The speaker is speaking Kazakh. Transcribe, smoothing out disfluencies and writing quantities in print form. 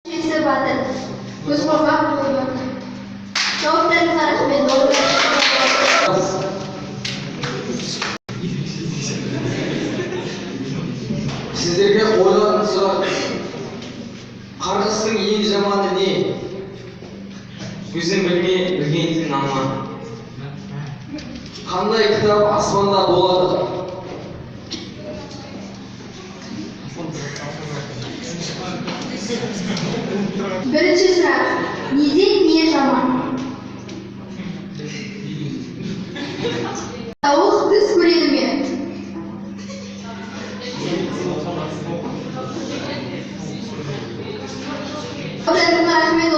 Шешесі батыр. Көз қорқақ, қой батыр. Жауаптарыңызға рахмет. Сіздерге қойылатын сұрақ: қарғыстың ең жаманы не? Өзің білме, білгенден алма. Қандай кітап аспанда болады? Бірінші сұрақ. Неден не жаман? Тауық түс көреді ме? Жауаптарыңызға рахмет.